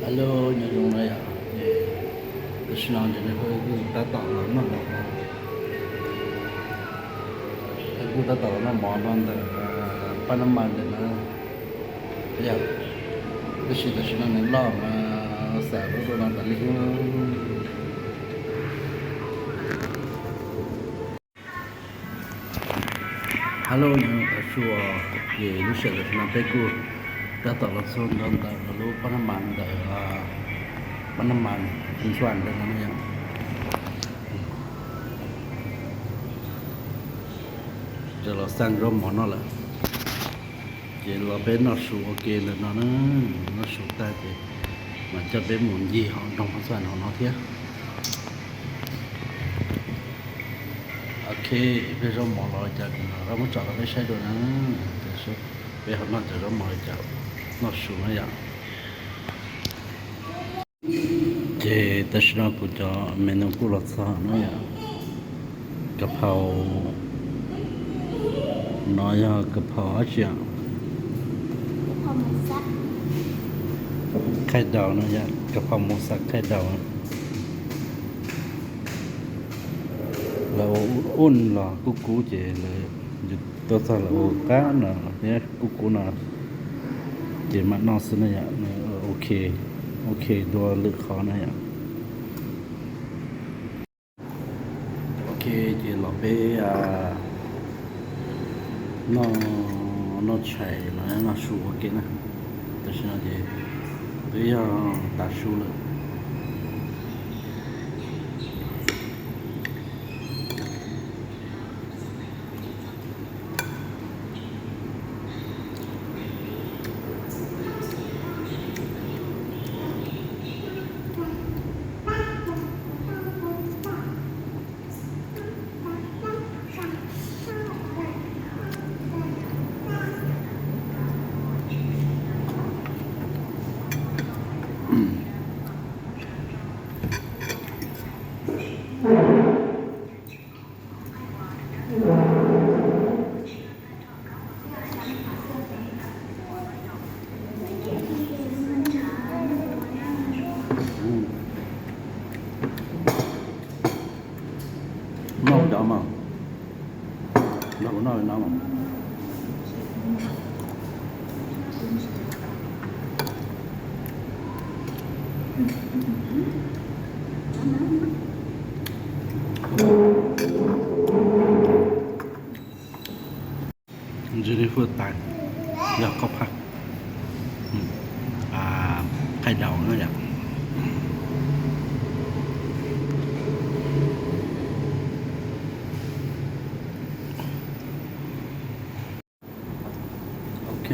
Hello, nyob zoo na yom, ces tam sim no ces peb kuj tab tom los noj mov, peb kuj tab tom los noj mov no ntawm pab nab mas ntawm no yom, tab sis tam sim no nws loj mas xam lub dua no tas li. Hello, nyob zoo tas su, ces lub sij hawm tam sim no peb kuj tab tom los txog nrho ntawm lub pab nab mas ntawm pab nab mas Ntxuaj ntawm no yom. Ces los xaj zaub mov noj lawm, ces los peb noj su ua ke ntawm no na, noj su tag ces mam coj peb mus ncig hauv nroog Phoos Xas hauv no thiab. Ok, peb zaub mov los li cas kuv mam rov muab tso rau peb saib dua na. Peb ho noj cov zaub mov li cas, noj su na yom. Ces tam sim no kuv cov menu kuj los txog na yom. Ka phau, no yog ka phau dab tsi? Khaij daus no yom, ka phau mus xav khaij daus. Lawv ua ub los kub kub ces lawv, yus tuaj txog lawv ua qab no thiab kub kub no ces mam noj xwb na yom. Ok, ok dua lwm qhov na yom. Ok, ces los peb noj, noj tshais los noj su ua ke na. Tam sim no ces twb yog tav su lawm. Noj cov mas, noj kuv noj li no mas. Ntshe li fwj tais, yog koj phaj, khaij daus na yom. Ok.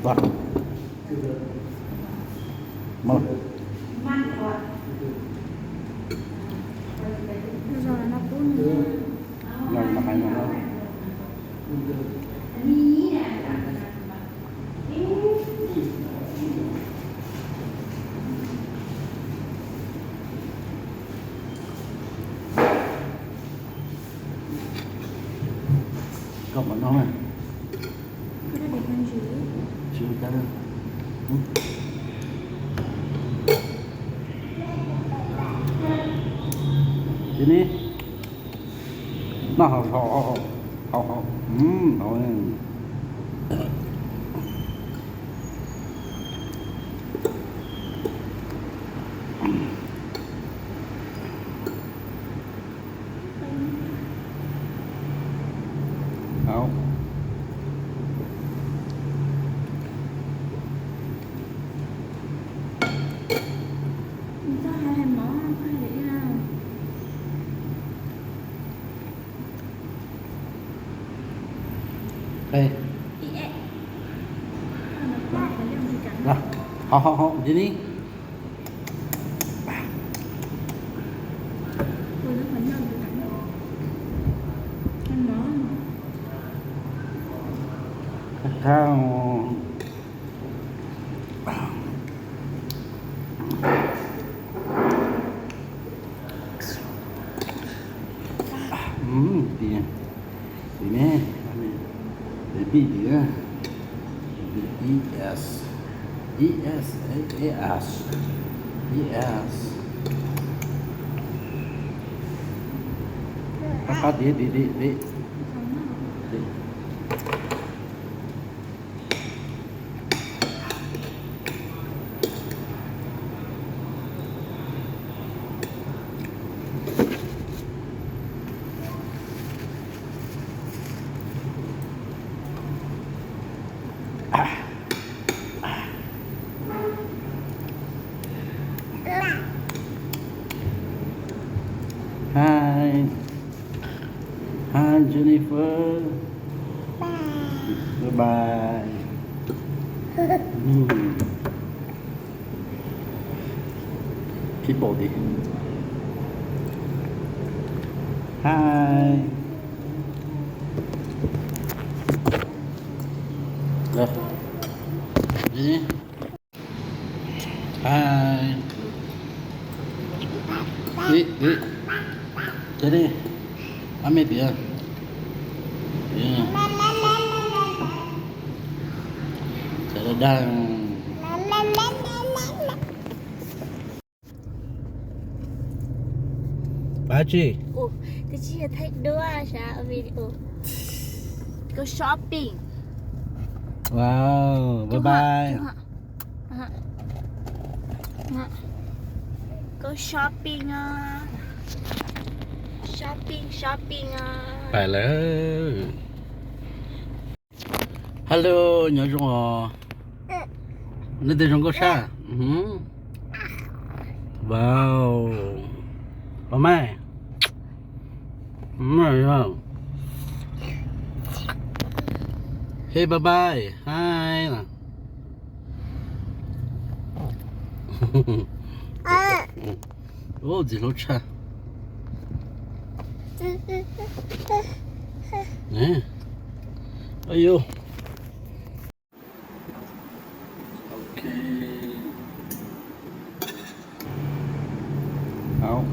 Ua, ua, ua, ua, koj puas noj na? Tsis ua cas. Cia ni, noj haus haus haus haus. Haus. Haus haus haus, cia ni. Tim ne, tim pij tim na. E S, E S, E S, E S. Qab qab tim tim tim tim. Hi. Hi, Jennifer. Bye bye. People đi. Hi. Hi. Ê, ê. Cia li. Ab me tiag. Tiag. Cov dag dag. Pab tsi? Ua, twb tsis yog thaij duab sas video. Go shopping. Wow, bye bye. Go shopping os. Shopping, shopping os. Pais lawm. Hello, nyob zoo os. Nej twb zoo nkauj sab. Wow. Ua mai. Hey, bye bye. Hi. Ub, ntxim hlub tshaj. Ayu. Ok. Haus.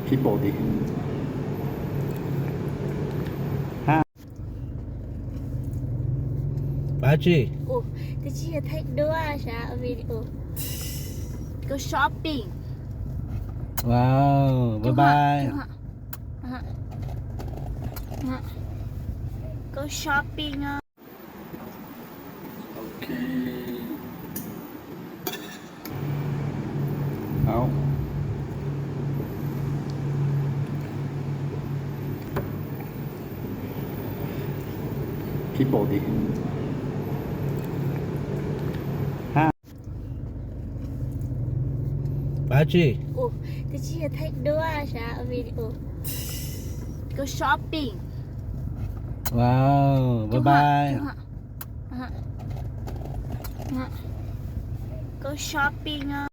People đi. Pab tsi? Ua, twb tsis yog thaij duab sas video. Go shopping. Wow, bye bye. Go shopping os. Ok. Haus. People đi. Pab tsi? Ua, twb tsis yog thaij duab sas video. Go shopping. Wow, bye bye. Go shopping.